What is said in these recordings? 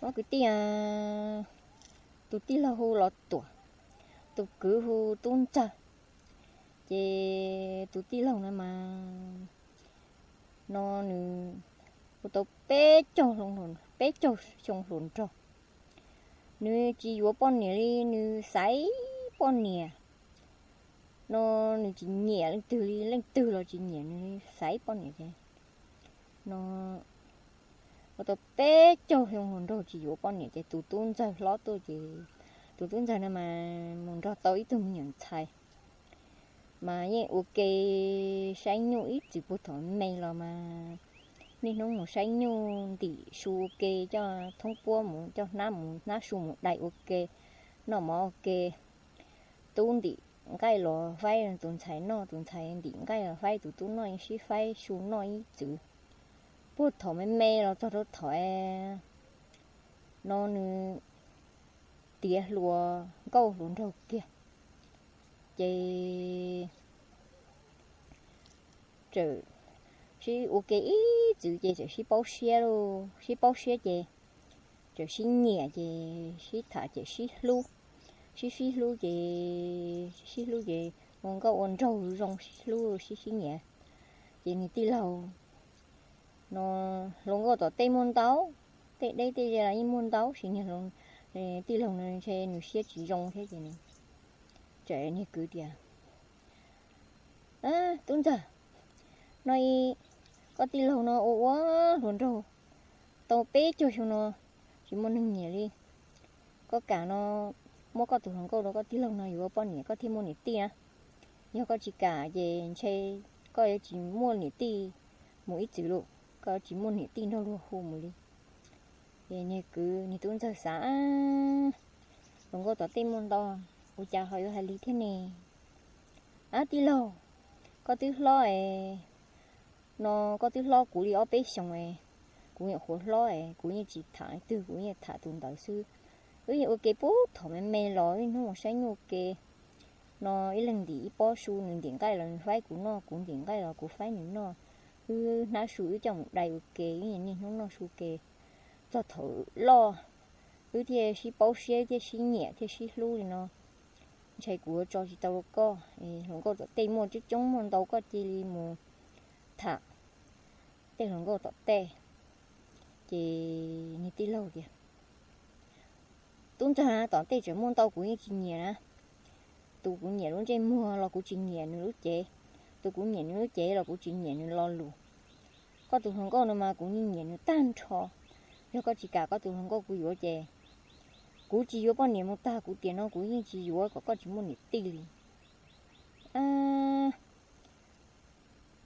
Ob kwv tij, tus tij laug hu Los Tuam, tus kwv hu Tub Ntxawg. Ces tus tij laug no mas no nws ua tau peb caug, peb caug xyoo hluas nraug, nws tsis yuav poj niam li, nws xaiv poj niam no, nws tsis nyiam leej twg li, leej twg los tsis nyiam nws, xaiv poj niam ces no ua tau peb caug xyoo hluas nraug tsis yuav poj niam ces tus Tub Ntxawg hlob tuaj ces tus Tub Ntxawg no mas mus nrog tau ib tug me nyuam ntxhais mas yeej ua ke saib nyuj ib txwm puag thaum me los mas niaj hnub mus saib nyuj ntim su ua ke, coj thoob puab mus, coj hnab mus, hnab su mus dai ua ke, noj mov ua ke. Tub ntim nqaij los faib tus ntxhais noj, tus ntxhais ntim nqaij los faib tus tub noj, sib faib su noj ib txwm puag thaum me me los txog rau thaum no nws tiav hluas nkauj hluas nraug kiag ces txawm sib ua ke ib txwm ces txawm sib paub siab lauj, sib paub siab ces txawm sib nyiam ces sib tham ces sib hlub, sib sib hlub ces sib sib hlub ces ua nkauj ua nraug zoo sib hlub sib sib nyiam. Ces niag tij laug no hluas nkauj tom tej muaj ntau, tej deb tej ze los yeej muaj ntau, tab sis niag tij laug no ntshe nws siab tsis zoo thiab ces nws txawm niag kwv tias, Tub Ntxawg, no koj tij laug no ua ua hluas nraug tau peb caug xyoo no tsis muaj neeg nyiam li. Koj kam no muab koj tus hluas nkauj rau koj tij laug no yuav ua poj niam koj thiaj muaj niam tij na. Yog koj tsis kam ces ntshe koj yuav tsis muaj niam tij mus ib txwm lauj, koj yuav tsis muaj niam tij nrog luag hu mus li. Ces niag kwv niag Tub Ntxawg xav, hluas nkauj tom tej muaj ntau, ua cas ho yuav hais li thiab ne? Ab tij laug, koj twb hlob es, no koj twb hlob kuv li ob peb xyoos es, kuv nyuam qhuav hlob es kuv yeej tsis tham leej twg, kuv yeej tham tus ntawd xwb. Wb yeej ua ke puag thaum me me los wb hnub mus saib nyuj ua ke no, ib leeg ntim ib pob su, nws ntim nqaij los nws faib kuv noj, kuv ntim nqaij los kuv faib nws noj. Wb hnab su wb coj mus dai ua ke, wb niaj hnub noj su ke txog thaum loj, wb thiaj sib paub siab thiaj sib nyiam thiaj sib hlub li no. Ntshai kuv yuav tso tsis tau rau koj, hluas nkauj tom tej muaj coob coob muaj ntau, koj cia li mus tham tej hluas nkauj tom tej. Ces niag tij laug tias, Tub Ntxawg, tom tej tseem muaj ntau kuv yeej tsis nyiam na. Tus kuv nyiam lub ntsej muag los kuv tsis nyiam nws lub cev, tus kuv nyiam nws lub cev los kuv tsis nyiam nws lo lus. Koj tus hluas nkauj no mas kuv yeej nyiam nws tag nrho. Yog koj tsis kam koj tus hluas nkauj kuv yuav ces kuv tsis yuav poj niam mus tag kuv tiam no kuv yeej tsis yuav kom koj tsis muaj niam tij li.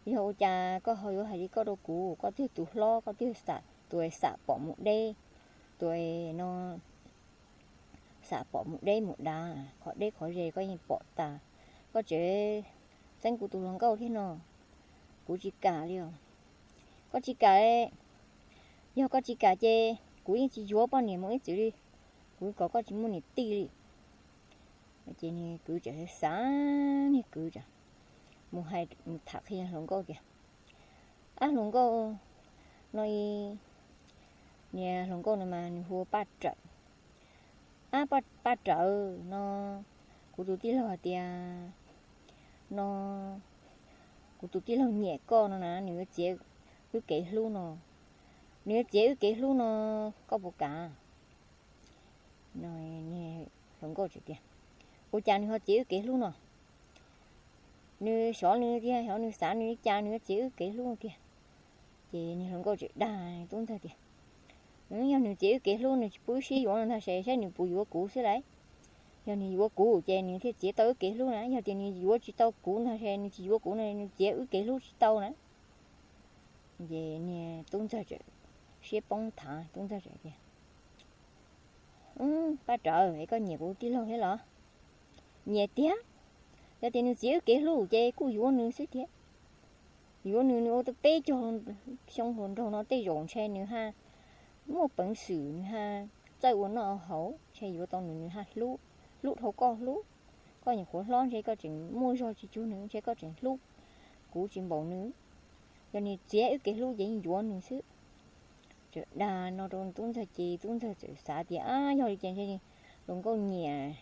Yog ua cas koj ho yuav hais li koj rau kuv? Koj twb yog tus hlob, koj twb yog tus xam pom mus deb, tus no xam pom mus deb mus dav, qhov deb qhov ze koj yeej pom tas, koj tseem txeeb kuv tus hluas nkauj thiab no. Kuv tsis kam li os. Koj tsis kam, yog koj tsis kam ces kuv yeej tsis yuav poj niam mus ib txwm li, kuv kom koj tsis muaj niam tij li. Ces niag kwv tseem xav, niag kwv tseem mus hais, mus tham qhia hluas nkauj tias, Ab hluas nkauj, no niag hluas nkauj no mas nws hu ua Paj Rawm. Ab Paj Rawm, no kuv tus tij laug hais tias, no kuv tus tij laug nyiam koj no na, nws yuav txiav wb kev hlub no, nws yuav txiav wb kev hlub no, koj puas kam? Hluas nkauj tias, Ua cas nws ho txiav wb kev hlub no? Nws xyov nws tiag, xyov nws xav nws li cas nws yuav txiav wb kev hlub tiag. Ces niag hluas nkauj tseem dag tub ntxawg tias, Yog nws txiav wb kev hlub nws tsis pub wb sib yuav no ntag, saib nws puas yuav kuv xwb lauj. Yog nws yuav kuv ces nws thiaj txiav tau wb kev hlub na, yog tias nws yuav tsis tau kuv ntag, nws tsis yuav kuv no nws txiav wb kev hlub tsis tau na. Ces niag tub ntxawg tseem siab poob thav, tub ntxawg tseem tias, Paj Rawm, es koj nyiam kuv tij laug thiab los? Nyiam tiag. Yog tias nws txiav wb kev hlub ces kuj yuav nws xwb thiab. Yuav nws, nws ua tau peb caug xyoo hluas nraug no tej zaum ntshe nws ha muaj peev xwm, nws ha txawj ua noj haus, ntshe yuav tau nws, nws ha hlub, hlub dhau koj hlub. Koj nyuam qhuav hlob ntshe koj tseem muaj zog tsis cuag nws, ntshe koj tseem hlub kuv tsis npaum nws. Yog nws txiav wb kev hlub ces yeej yuav nws xwb. Dag no rau tub ntxawg ces tub ntxawg txawm xav tias, ab, yog li ces ntshe hluas nkauj nyiam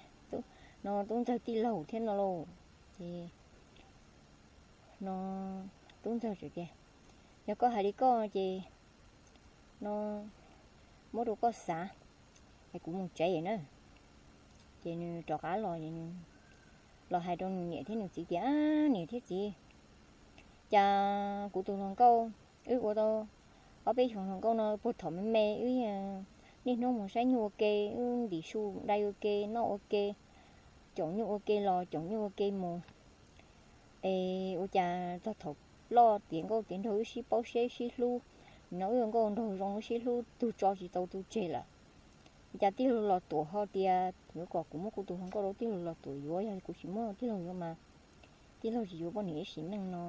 no tub ntxawg tij laug thiab no lauj. Ces no tub ntxawg txawm tias, yog koj hais li koj ces no muab rau koj xav, es kuv mus tsev na. Ces nws rov qab los, los hais rau nws niam thiab nws txiv tias, niam thiab txiv, cas kuv tus hluas nkauj, wb ua tau ob peb xyoos hluas nkauj no puag thaum me me wb niaj hnub mus saib nyuj ua ke, wb ntim su dai ua ke, noj ua ke, caum nyuj ua ke los caum nyuj ua ke mus, es ua cas txog thaum loj tiav nkauj tiav nraug wb sib paub seb sib hlub, no wb ua nkauj nraug zoo wb sib hlub tug tso tsis tau tug tseg lawm. Ua cas tij laug Los Tuam ho tias yuav kom kuv muab kuv tus hluas nkauj rau tij laug Los Tuam yuav, yog kuv tsis muab tij laug yuav mas tij laug tsis yuav poj niam ib sim neej no.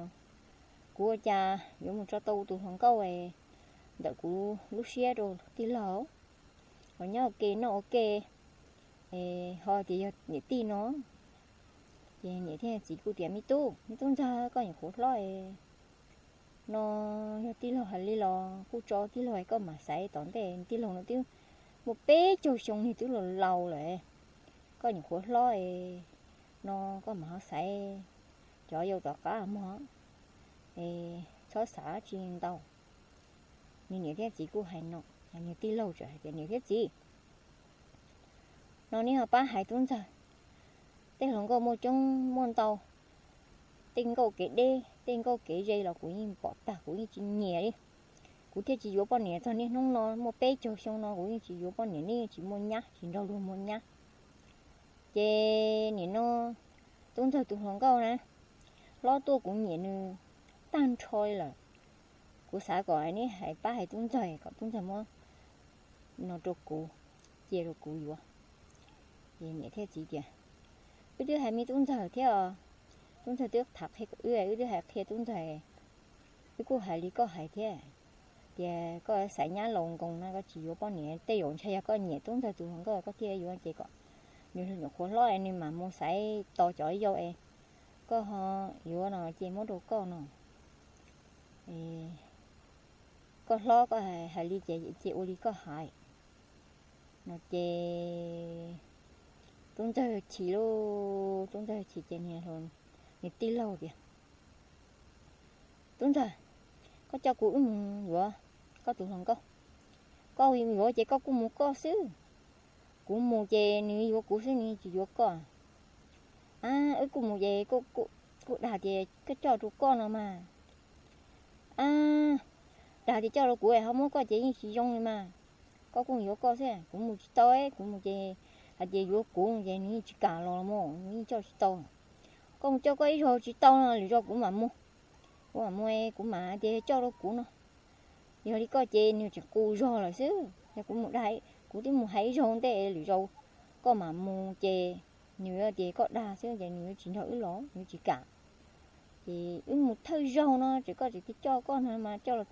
Kuv ua cas yuav mus tso tau tus hluas nkauj ntawm kuv lub siab rau tij laug, los nyob ua ke noj ua ke, ho tias yog niam tij no. Ces niam thiab txiv kuj tias, me tub, me tub ntxawg, koj nyuam qhuav hlob no, yog tij laug hais li los kuj tso tij laug, koj mam xaiv tom ntej, tij laug no twb muaj peb caug xyoo, nws twb laus laus lawm, koj nyuam qhuav hlob no, koj mam ho xaiv cov yau tom qab mog, txhob xav tsis ntau. Nws niam thiab txiv kuj hais no, nws tij laug txawm hais tias, niam thiab txiv, no nej ho pab hais tub ntxawg, tej hluas nkauj muaj coob muaj ntau, tej nkauj kev deb tej nkauj kev ze los kuv yeej pom tag, kuv yeej tsis nyiam li. Kuv thiaj tsis yuav poj niam txog niaj hnub no, muaj peb caug xyoo no kuv yeej tsis yuav poj niam, neb yeej tsis muaj nyab, tsis nrog luag muaj nyab. Ces nim no tub ntxawg tus hluas nkauj na, hlob tuaj kuv nyiam nws tag nrho li lawm. Kuv xav kom neb hais pab hais tub ntxawg kom tub ntxawg muab no rau kuv, cia rau kuv yuav. Ces niam thiab txiv tias, wb twb hais me tub ntxawg thiab os, tub ntxawg twb tham qhia wb, wb twb hais qhia tub ntxawg, wb kuj hais li koj hais thiab, tias koj xaiv nyab laus nkoos no koj tsis yuav poj niam, tej zaum ntshai yog koj nyiam tub ntxawg tus hluas nkauj koj thiaj yuav, ces kom nws nyuam qhuav hlob es nws mam mus xaiv tos cov yau es koj ho yuav no ces muab rau koj no. Koj hlob koj hais li ces cia ua li koj hais no ces tub ntxawg chim lauj, tub ntxawg chim ces nws tij laug tias, tub ntxawg, koj coj kuv wb mus yuav koj tus hluas nkauj. Koj yuav ces koj kuj mus koj xwb, kuv mus ces nws yuav kuv xwb, nws tsis yuav koj. A, wb kuj mus ces kuj dag tias koj coj rau koj no mas. A, dag tias coj rau kuv ho muab koj ces yeej tsis zoo li mas. Koj kuj yuav koj xwb, kuv mus tsis tau, kuv mus ces hais tias yuav kuv ces nws yeej tsis kam los mus, nws yeej coj tsis tau. Koj mus coj koj ib zaug tsis tau no lwm zaug kuv mam mus, kuv mam mus, kuv mam hais tias coj rau kuv no. Yog li koj ces nws tseem qus zog lawm xwb, yog kuv mus dag, kuv twb mus hais ib zaug ntej, lwm zaug koj mam mus ces nws tias koj dag xwb ces nws yuav tsis nrog wb los, nws tsis kam. Ces wb mus thawj zaug no ces koj tseem coj koj no mas coj los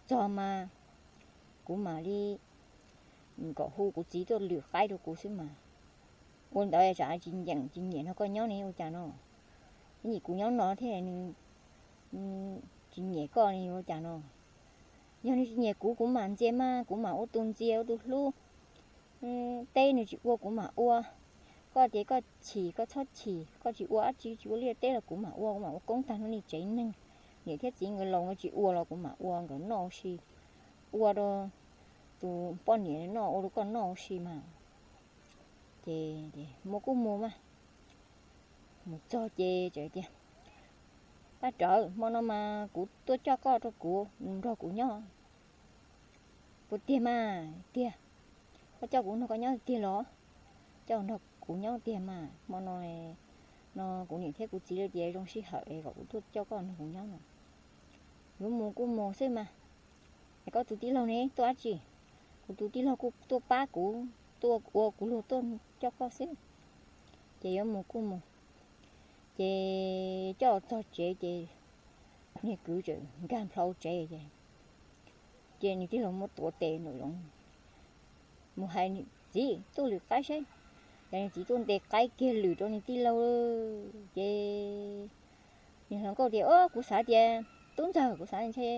txog mas kuv mam li kom hu kuv txiv tuaj lwm qaib rau kuv xwb mas. Ua ntawd tsam tsis nyeem tsis nyiam nrog koj nyob ne ua cas no? Ib ntsis kuv nyob no thiab nws tsis nyiam koj ne ua cas no? Yog nws tsis nyiam kuv, kuv mam ntxias mas, kuv mam ua tus ntxias ua tus hlub. Teb nws tsis ua kuv mam ua, koj tias koj chim koj txhob chim, koj tsis ua dab tsi tsis ua liaj teb los kuv mam ua, kuv mam ua koob tag nrho nej tsev neeg. Niam thiab txiv nkawd laus nkawd tsis ua los kuv mam ua nkawd noj ua si, ua rau tus poj niam noj ua rau koj noj ua si mas. Ces mus kuj mus mas, mus txog ces txawm tias, Paj Rawm, hmo no mas kuv tuaj coj koj rau kuv nrog kuv nyob. Puas tiag mas? Tiag. Koj coj kuv nrog koj nyob tiag los? Coj nrog kuv nyob tiag mas, hmo no, no kuv niam thiab kuv txiv lawv tias zoo sij hawm es kom kuv tuaj coj koj nrog kuv nyob no. Yuav mus kuj mus xwb mas. Es koj tus tij laug ne tuaj dab tsi? Kuv tus tij laug kuj tuaj pab kuv, tuaj ua kuv luag tuaj coj koj xwb. Ces yuav mus kuj mus. Ces coj txog tsev ces niag kwv tseem nkag nplho tsev ces, ces nws tij laug muab tuav tes nraum zoov mus hais txiv tuaj lwm qaib seb. Ces nws txiv tuaj ntes qaib kiag lwm rau nws tij laug. Ces nws hluas nkauj tias, Kuv xav tias tub ntxawg, kuv xav ntshe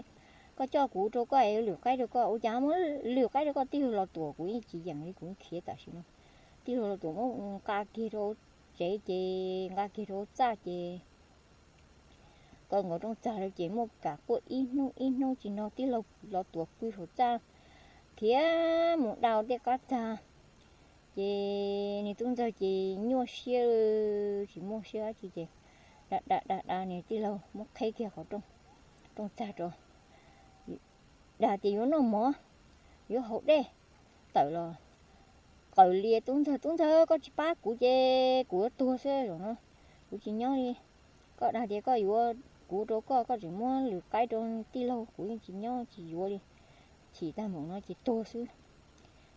koj coj kuv rau koj es lwm qaib rau koj. Ua cas muab lwm qaib rau koj? Tij laug Los Tuam, kuv yeej tsis yeem li, kuv khiav tam sim no. Tij laug Los Tuam muab nqa kiag rau tsev ces nqa kiag rau txaj ces kaw nkaus rooj txag lawm ces muaj kam quaj ib hnub ib hnub tsis nrog tij laug Los Tuam pw saum txaj, khiav mus da tej qab txag. Ces nws tub ntxawg ces nyuaj siab, tsis muaj siab dab tsi ces da da da da nws tij laug muab qheb kiag qhov rooj txag rau, da tias yuav noj mov, yuav haus dej, tawm los qaws li, tub ntxawg, tub ntxawg, koj tsis pab kuv ces kuv yuav tuag xwb zaum no, kuv tsis nyob li. Koj dag tias koj yuav kuv rau koj, koj tseem muab lwm qaib rau tij laug, kuv yeej tsis nyob tsis yuav li. Chim tag npaum no ces tuag xwb.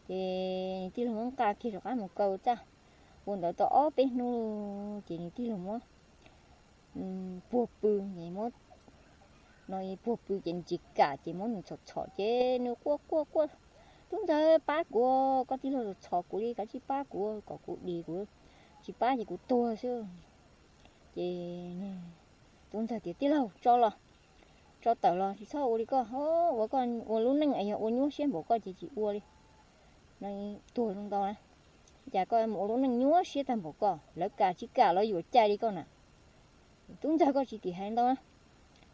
Ces nws tij laug muab nqa kiag rov qab mus kaw txaj. Ua ntawd tau ob peb hnub ces nws tij laug muab puag pw, no puag pw ces nws tsis kam ces muab nws txhom txhom ces nws quaj quaj quaj, tub ntxawg pab kuv, koj tij laug txhom kuv li, kav tsij pab kuv kom kuv dim, kuv tsis pab ces kuv tuag xwb. Ces tub ntxawg tias tij laug tso los, tso tawm los, tsis txhob ua li koj, ua koj ua lub neej es yog ua nyuaj siab npaum koj ces tsis ua li. No tuag zoo ntau na, cas koj mus ua lub neej nyuaj siab tag npaum koj, lawv kam tsis kam los yuam cai li koj na. Tub ntxawg koj tsis tim hais ntau na,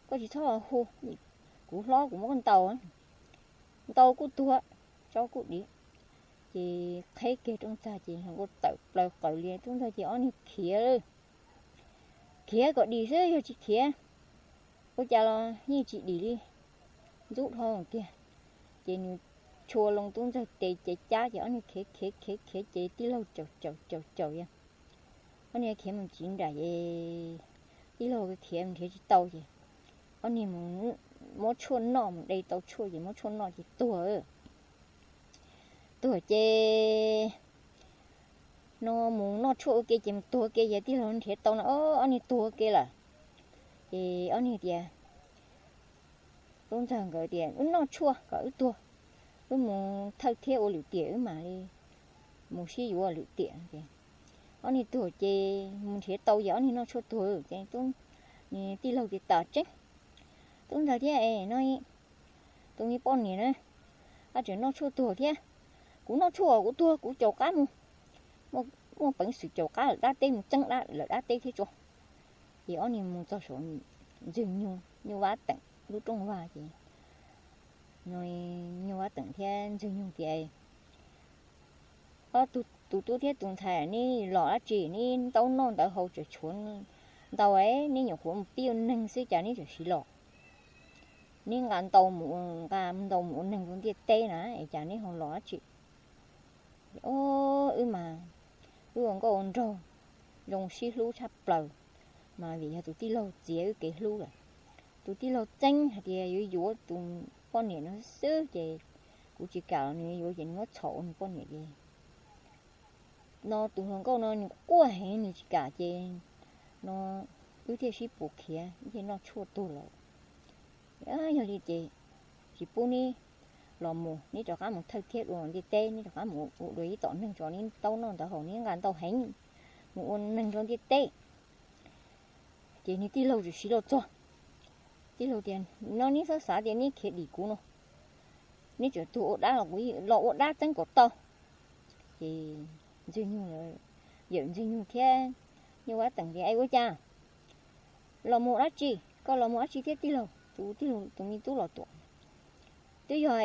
koj tsis txhob hu, kuv hlob kuv muab koj ntaus, ntaus kuj tuag, tso kuj dim. Ces qheb kiag rooj txag ces hluas nkauj tawm plaws qaws li, tub ntxawg ces ob niag khiav lawm. Khiav kom dim xwb, yog tsis khiav ua cas los yeej tsis dim li, ntxub dhau kiag. Ces nws tshua loo tub ntxawg tes ces cab ces ob niag khiav khiav khiav khiav ces tij laug caum caum caum caum yog ob niag khiav mus tsiv nram es tij laug khiav mus nrhiav tsis tau ces ob niag mus muab tshuaj noj, mus de tau tshuaj ces muab tshuaj noj ces tuag. Tuag ces no mus noj tshuaj ua ke ces mus tuag ke ces tij laug nrhiav tau no ob niag tuag ke lawm. Ces ob niag tias, tub ntxawg nkawd tias wb noj tshuaj kom wb tuag, wb mus thawj thiab ua lwm tiam wb mam li mus sib yuav lwm tiam ces ob niag tuag ces mus nrhiav tau ces ob niag noj tshuaj tuag ces tij laug tias tas tseeb, tub ntxawg thiab es no tus me poj niam na, ab tseem noj tshuaj tuag thiab. Kuv noj tshuaj kuv tuag kuv caum qab mus, muaj peev xwm caum qab lawm dab teb mus txeeb lawm dab teb thiab tso. Ces ob niag mus txog saum Ntxwg Nyug, Nyuj Vab Teem lub rooj vag ces Nyuj Vab Teem thiab Ntxwg Nyug tias, ob tug tub thiab tus ntxhais, neb los dab tsi, neb ntaub noj ntawv haus tseem tshuav ntau, neb nyuam qhuav mus pib ua neeg xwb cas neb tseem siv los, neb nqa ntau mus, nqa ntau mus ua neeg rau ntiaj teb na es cas neb ho los dab tsi? Wb mas wb ua nkauj ua nraug zoo sib hlub tshaj plaws, mas vim yog tus tij laug txiav wb kev hlub lawm. Tus tij laug txeeb hais tias yuav yuav tus poj niam no xwb ces kuv tsis kam los nws yuav ces nws muab txhom ua nws poj niam ces no tus hluas nkauj no nws quaj heev nws tsis kam ces no wb thiaj sib pus khiav thiaj noj tshuaj tuag lawm. Yog li ces tsis pub neb los mus, neb rov qab mus thawj thiab dua ntiaj teb, neb rov qab mus ua dua ib tom neeg tso, neb ntaub noj ntawv haus neb nqa ntau heev mus ua neeg rau ntiaj teb. Ces nws tij laug tseem siv los txog, tij laug tias no neb txhob xav tias neb khiav dim kuv no, neb tseem tuag ua dab los kuv los ua dab txeeb kom tau. Ces Ntxwg Nyug, yawm Ntxwg Nyug thiab Nyuj Vab Teem tias es ua cas los mus dab tsi, koj los mus dab tsi thiab tij laug, tus tij laug tus me tub Los Tuam. Twb yog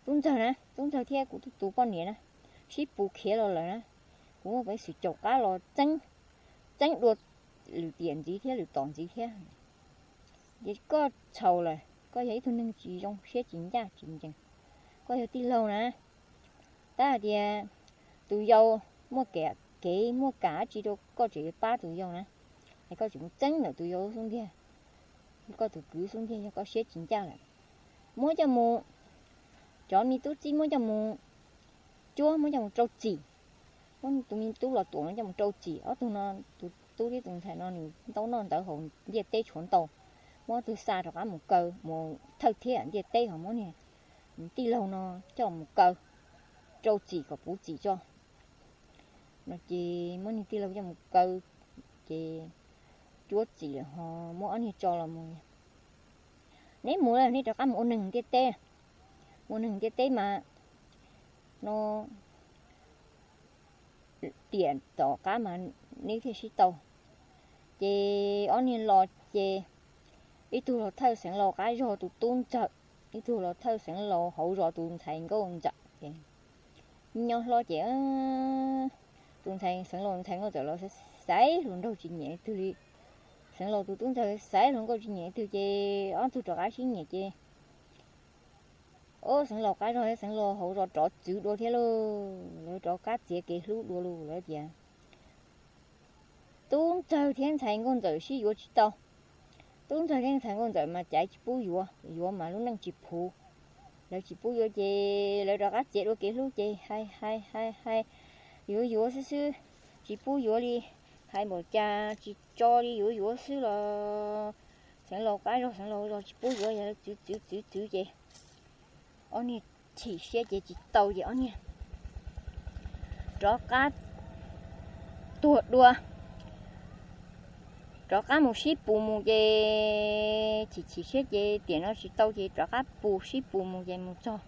tub ntxawg na, tub ntxawg thiab kuv tus poj niam na sib pus khiav los lawm na, kuv muaj peev xwm caum qab los txeeb, txeeb dua lwm tiam ntxiv thiab lwm tom ntxiv thiab. Ces koj txhaum lawm, koj yog ib tug neeg tsis zoo siab tsis ncaj tsis ncees, koj yog tij laug na, tab hais tias tus yau muaj kev muaj kam dab tsi rau koj tseem yuav pab tus yau na, es koj tseem mus txeeb ntawm tus yau xub ntiag, koj tus kwv xub ntiag yog koj siab tsis ncaj lawm. Muab coj mus, cov me tub txib muab coj mus cuab, muab coj mus rau txim, muab tus me tub Los Tuam no coj mus rau txim, ob tug no, tus tub thiab tus ntxhais no nws ntaub noj ntawv haus ntiaj teb tshuav ntau, muab ob tug xa rov qab mus kaw mus thawj thiab ntiaj teb ho muab niag tij laug no coj mus kaw rau txim kom puv txim tso. No ces muab niag tij laug coj mus kaw ces cuab txim lawm ho muab ob niag tso los mus. Neb mus, neb rov qab mus ua neeg ntiaj teb, ua neeg ntiaj teb mas no tiam tom qab mas neb thiaj sib tau. Ces ob niag los ces ib tug los thawj xeev laus qab zog tus tub ntxawm, ib tug los thawj xeev laus hauv zos tus ntxhais nkauj ntxawm ces nyob hlob ces tus ntxhais xeev laus ntxhais nkauj ntxawm los xaiv hluas nraug tsis nyiam leej twg li. Xeev laus tus tub ntxawg xaiv hluas nkauj tsis nyiam leej twg ces ob tug rov qab sib nyiam ces ob xeev laus qab zog thiab xeev laus hauv zos rov txwv dua thiab lauj, lawv rov qab txiav kev hlub dua lauj. Lawv tias tub ntxawg thiab ntxhais nkauj ntxawm sib yuav tsis tau. Tub ntxawg thiab ntxhais nkauj ntxawm mas caiv tsis pub yuav, yuav mas lub neej tsis puv. Lawv tsis pub yuav ces lawv rov qab txiav dua kev hlub ces hais hais hais hais yuav yuav xwb xwb, tsis pub yuav li. Hais npaum cas tsis tso li, yuav yuav xwb los xeev laus qab zog xeev laus zos tsis pub yuav, yog lawv txwv txwv txwv txwv ces ob niag chim siab ces tsis tau ces ob niag rov qab tuag dua, rov qab mus sib pus mus ces chim chim siab ces tiam no tsis tau ces rov qab pus sib pus mus ces mus txog,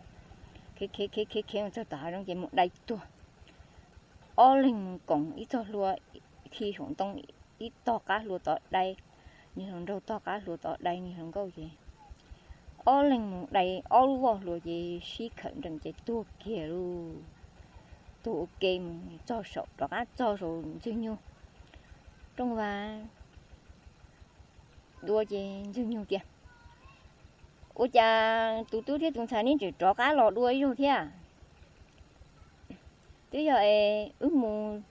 khiav khiav khiav khiav khiav mus txog tom hav zoov ces mus dai tuag. Ob leeg mus koom ib txog hlua, khi saum ntoo ib tog qab hlua tod dai, niag hluas nraug tog qab hlua tod dai niag hluas nkauj ces ob leeg mus dai ob lub voj hlua ces sib khawm nrees ces tuag kiag lauj. Tuag ua ke mus txog saum, rov qab txog saum Ntxwg Nyug rooj vag dua ces Ntxwg Nyug tias, ua cas tus tub thiab tus ntxhais neb tseem rov qab los dua ib zaug thiab? Twb yog es wb mus,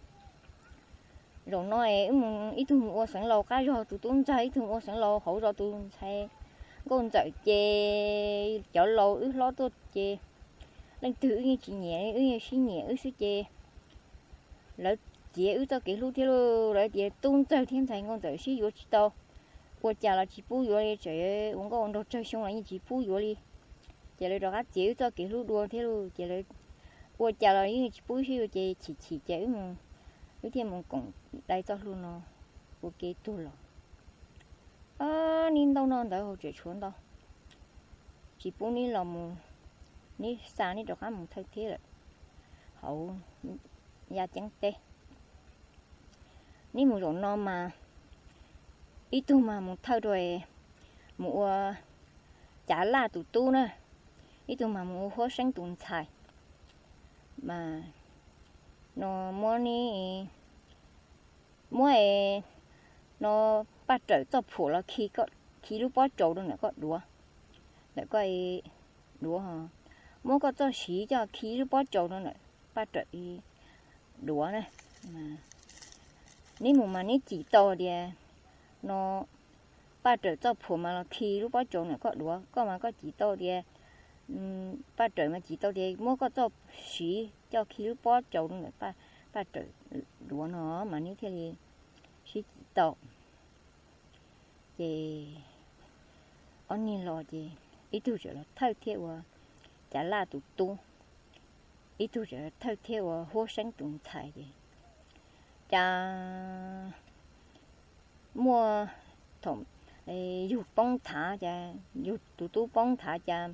zaum no es wb mus, ib tug mus ua xeev laus qab zog tus tub ntxawg, ib tug mus ua xeev laus hauv zos tus ntxhais nkauj ntxawm ces cov laus wb hlob tuaj ces leej twg wb yeej tsis nyiam, wb yeej sib nyiam wb xwb ces lawv txiav wb txoj kev hlub thiab lauj. Lawv tias tub ntxawg thiab ntxhais nkauj ntxawm sib yuav tsis tau, ua cas los tsis pub yuav li, tseem ua nkauj ua nraug tsawg xyoo los yeej tsis pub yuav li. Ces lawv rov qab txiav wb txoj kev hlub dua thiab lauj. Ces lawv ua cas los yeej tsis pub wb sib yuav ces chim chim ces wb mus, wb thiaj mus koom dai txoj hlua no ua ke tuag los. Ob nib ntaub no ntawd hauv tseem tshuav ntau, tsis pub neb los mus, neb xa neb rov qab mus thawj thiab lawm hauv yaj ceeb teb. Neb mus zaum no mas ib tug mas mus thawj rau, mus ua Cav Laj tus tub na, ib tug mas mus ua Huab Seeb tus ntxhais. Mas no muab neb, muab no Paj Rawm txoj phuam los khi, khi lub pob tsaus rau ntawm koj duav, ntawm koj duav ho, muab koj txoj siv coj khi lub pob tsaus rau ntawm Paj Rawm duav na. Neb mus mas neb cim tau tias no Paj Rawm txoj phuam mas los khi lub pob tsaus ntawm koj duav, koj mas koj cim tau tias, Paj Rawm mas cim tau tias muab koj txoj siv coj khi lub pob tsaus rau ntawm Paj Rawm duav no mas neb thiaj li sib cim tau. Ces ob niag los ces ib tug tseem los thawj thiab ua Cav Laj tus tub, ib tug tseem los thawj thiab ua Huab Seeb tus ntxhais ces cas muaj, thaum yug poob thav cas, yug tus tub poob thav cas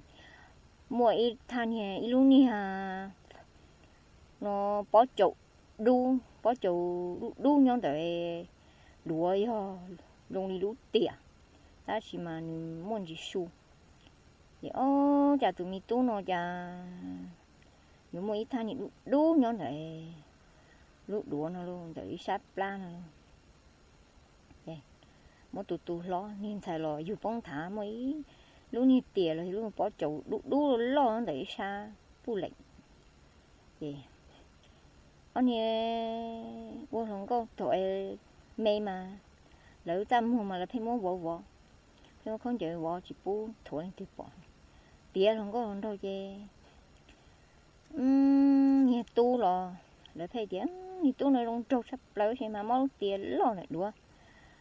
muaj ib thaj niag, ib lub niag no pob caus dub, pob caus dub dub nyob ntawm duav, yog zoo li lub tiam, tab sis mas nws muaj ntsis su. Ces ob, cas tus me tub no cas yuav muaj ib thaj niag dub dub nyob ntawm lub duav no lauj, ntawm ib sab plab no lauj. Muab tus tu hlob, niag ntxhais los yug poob thav muaj ib lub niag tiam los yog lub pob caus dub dub loj ntawm ib sab puj leem. Ces ob niag ua hluas nkauj thaum me mas lawv txaj muag mas lawv pheej muab vov vov, pheej muab khaub ncaws vov tsis pub thuav leej twg pom. Tiav hluas nkauj hluas nraug ces niag tub los lawv pheej tias niag tub no zoo nraug tshaj plaws tab sis mas mob lub tias loj ntawm duav.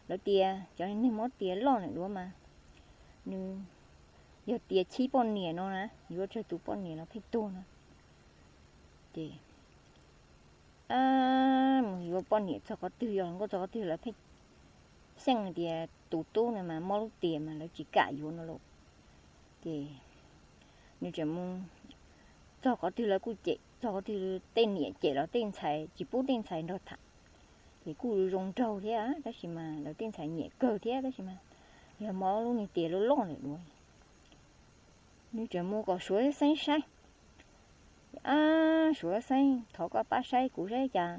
Lawv tias cov neeg mob tias loj ntawm duav mas nws yog tias chib poj niam no na, yuav tsawg tus poj niam los pheej tuag no. Ces mus yuav poj niam txog qhov twg, yog hluas nkauj txog qhov twg lawv pheej xyeej tias tus tub no mas mob lub tias mas lawv tsis kam yuav no lauj. Ces nws tseem mus txog qhov twg lawv kuj cem, txog qhov twg tej niam cem los tej ntxhais tsis pub tej ntxhais nrog tham. Ces kuj zoo nraug thiab tab sis mas lawv tej ntxhais nyiam kawg thiab tab sis mas yog mob lub niag tias loj loj lawm dua. Nws tseem mus kom Suav Xeeb saib. Ab, Suav Xeeb, thov koj pab saib kuv saib cas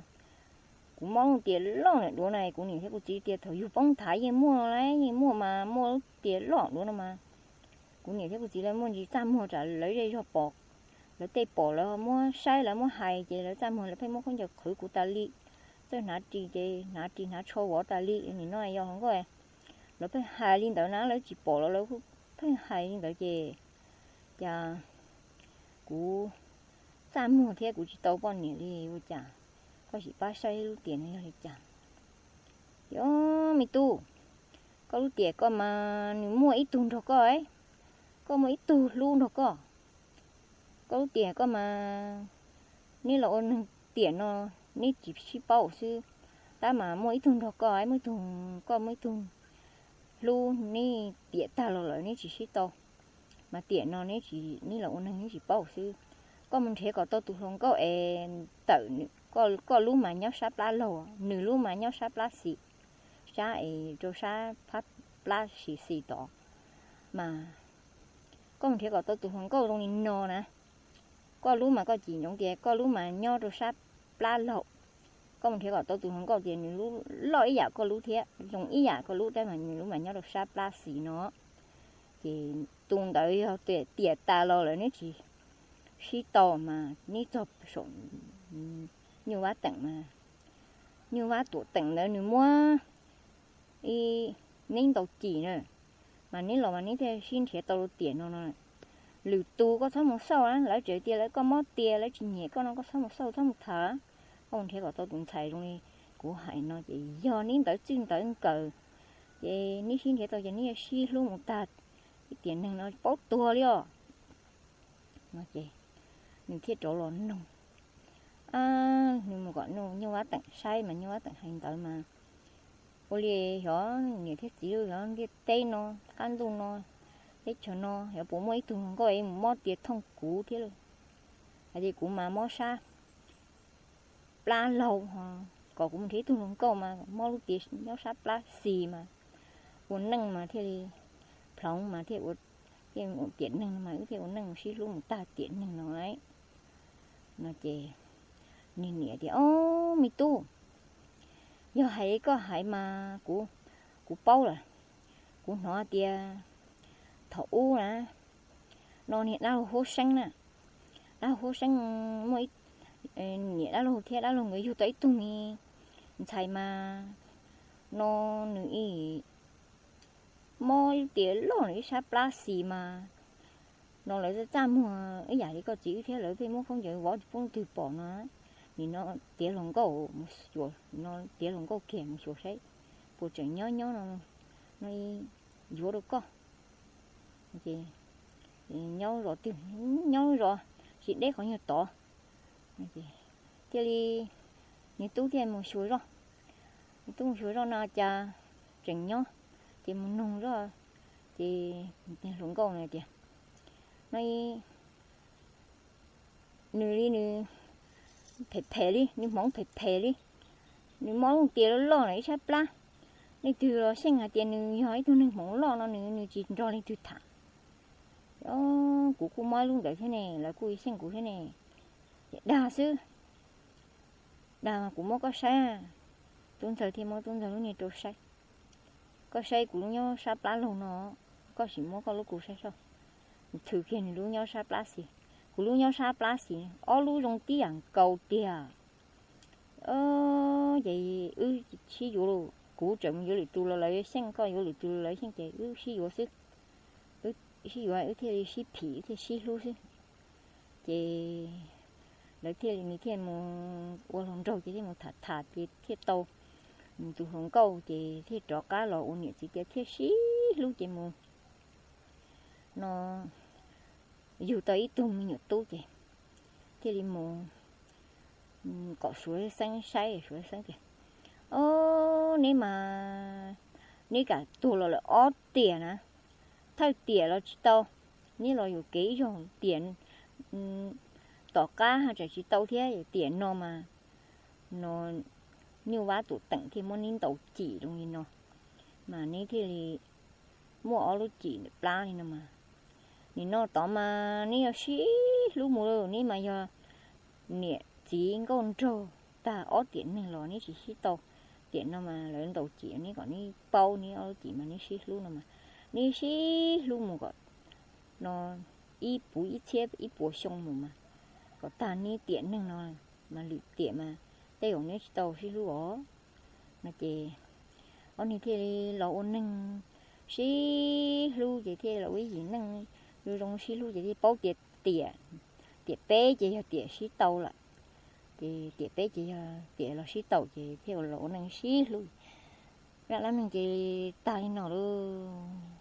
kuv mob lub tias loj lawm dua na. Kuv niam thiab kuv txiv tias thaum yus poob thav yeej muaj lauj, yeej muaj mas muaj lub tias loj dua no mas. Kuv niam thiab kuv txiv lawv muaj ntsis txaj muag tsam lawv zej zog pom, lawv tej pom lawv muab saib lawv muab hais ces lawv txaj muag lawv pheej muab khaub ncaws qhwv kuv tas li. Txawj hnav ris ces hnav ris hnav tsho vov tas li. Nim no yog hluas nkauj, lawv pheej hais li ntawd na, lawv tsis pom los lawv pheej hais li ntawd ces cas kuv txaj muag thiab kuv tsis tau poj niam li ua cas? Koj sim pab saib lub tias no yog li cas. Os, me tub, koj lub tias koj mas nws muaj ib tug nrog koj, koj muaj ib tug hlub nrog koj. Koj lub tias koj mas neb los ua neeg tiam no neb tsis sib paub xwb, tab mas muaj ib tug nrog koj, muaj ib tug, koj muaj ib tug hlub neb tiam tag los lawm neb tsis sib tau, mas tiam no neb tsis, neb los ua neeg neb tsis paub xwb. Koj mus nrhiav kom tau tus hluas nkauj es tawm, koj lub mas nyob sab plab laug, nws lub mas nyob sab plab xis, sab es rau sab phab plab xis xis tod mas. Koj mus nrhiav kom tau tus hluas nkauj zoo li no na. Koj lub mas koj cim ntsoov tias koj lub mas nyob rau sab plab laug. Koj mus nrhiav kom tau tus hluas nkauj tias nws lub loj ib yam koj lub thiab zoo ib yam koj lub tab mas nws lub mas nyob rau sab plab xis no. Ces tus ntawd yog tiam tas los lawm neb tsis sib tau mas neb txog saum Nyuj Vab Teem mas, Nyuj Vab Tuam Teem ntawd nws muab ib, neb ntau cim na, mas neb los mas neb thiaj sib nrhiav tau lub tiam no no. Lwm tus koj txhob mus xauj na, lawv tseem tias lawv koj mob tias lawv tsis nyiam koj no koj txhob mus xauj txhob mus tham. Koj mus nrhiav kom tau tus ntxhais zoo li kuv hais no ces yog neb ntawv txwj ntawv nkawm, ces neb sib nrhiav tau ces neb yuav sib hlub mus tag. Ib tiam neeg no paub tuag li os. No ces nws thiaj rov los noog. Nws mus kom Nyuj Vab Teem saib mas Nyuj Vab Teem hais ntawd mas ua li xyov niam thiab txiv xyov ntiaj teb no, qab ntuj no, teb chaws no xyov puas muaj ib tug hluas nkauj es mus mob tias thooj kuv thiab lauj. Hais tias kuv mas mob sab plab laug, ho kom kuv mus nrhiav ib tug hluas nkauj mas mob lub tias nyob sab plab xis mas ua neej mas thiaj li ploov mas thiaj ua, thiaj tiam neeg no mas wb thiaj ua neej sib hlub mus tag tiam neeg no lauj. No ces nws niam tias, Ob, me tub, yog hais li koj hais mas kuv, kuv paub lawm. Kuv hnov tias thaum ub na, no niag dab laug Huab Seeb na, dab laug Huab Seeb muaj ib, niam dab laug thiab dab laug nkawd yug tau ib tug me ntxhais mas no nws ib mob ib tiam loj nws ib sab plab xis mas no lawv txaj muag ib yam li koj txiv wb thiab lawv pheej muab khaub ncaws vov tsis pub leej twg pom no. Nim no tiav hluas nkauj mus xyuas, no tiav hluas nkauj kiag mus xyuas saib puas tseem nyob nyob no, no yuav rau koj. Nyob zos twg? Nyob zos tsis deb qhov nyuag tod. Thiaj li nws tub thiaj mus xyuas zoj, nws tub mus xyuas zoj no cas tseem nyob, ces mus noog zoj, ces hluas nkauj no tias, no nws li nws phem phem li, nws hmoov phem phem li, nws mob lub tias loj loj no ib sab plab. Leej twg los xyeej hais tias nws yog ib tug neeg hmoov loj no nws, nws tsis nrog leej twg tham. Kuv kuj mob lub ntawd thiab ne, lawv kuj xyeej kuv thiab ne. Ces dag xwb, dag mas kuv muab koj saib. Tub ntxawg thiaj muab tub ntxawg lub niag rau saib. Koj saib kuv lub nyob sab plab laug no, koj sim muab koj lub kuv saib soj. Nws thwm kiag nws lub nyob sab plab xis, kuv lub nyob sab plab xis, ob lub zoo tib yam nkaus tiag. Ces wb sib yuav lauj, kuv tseem mus yuav lwm tus los lawv xyeej, koj yuav lwm tus los lawv xyeej ces wb sib yuav xwb. Wb sib yuav wb thiaj li sib phim wb thiaj sib hlub xwb. Ces lawv thiaj li, nws thiaj mus ua hluas nraug ces thiaj mus tham tham ces thiaj tau tus hluas nkauj ces thiaj rov qab los ua niam txiv tias thiaj sib hlub ces mus no yug tau ib tug me nyuam tub ces thiaj li mus kom Suav Xeeb saib, Suav Xeeb tias, Ob, neb mas neb kam tuag los lawm ob tiam na, thawj tiam los tsis tau, neb los yuam kev ib zaug tiam tom qab ho tseem tsis tau thiab, tiam no mas no nyuj vab tus teem thiaj muab neb ntaus cim zoo li no, mas neb thiaj li muaj ob lub cim ntawm plab li no mas. Nim no tod mas neb yuav sib hlub mus, neb mas yog niam txiv nkauj nraug tag ob tiam neeg los neb tsis sib tau. Tiam no mas lawv ntaus cim neb kom neb paub neb ob lub cim mas neb sib hlub no mas, neb sib hlub mus kom no ib puv ib txhiab ib puas xyoo mus mas, kom tag neb tiam neeg no mas lwm tiam mas tej zaum neb tsis tau sib hlub os. No ces ob niag thiaj li los ua neeg sib hlub ces thiaj los ua ib yim neej zoo zoo sib hlub ces thiaj paub tias tiam, tiam peb ces yog tiam sib tau lawm. Ces tiam peb ces yog tiam los sib tau ces thiaj los ua neej sib hlub. Zaj dab neeg ces tag li no lauj.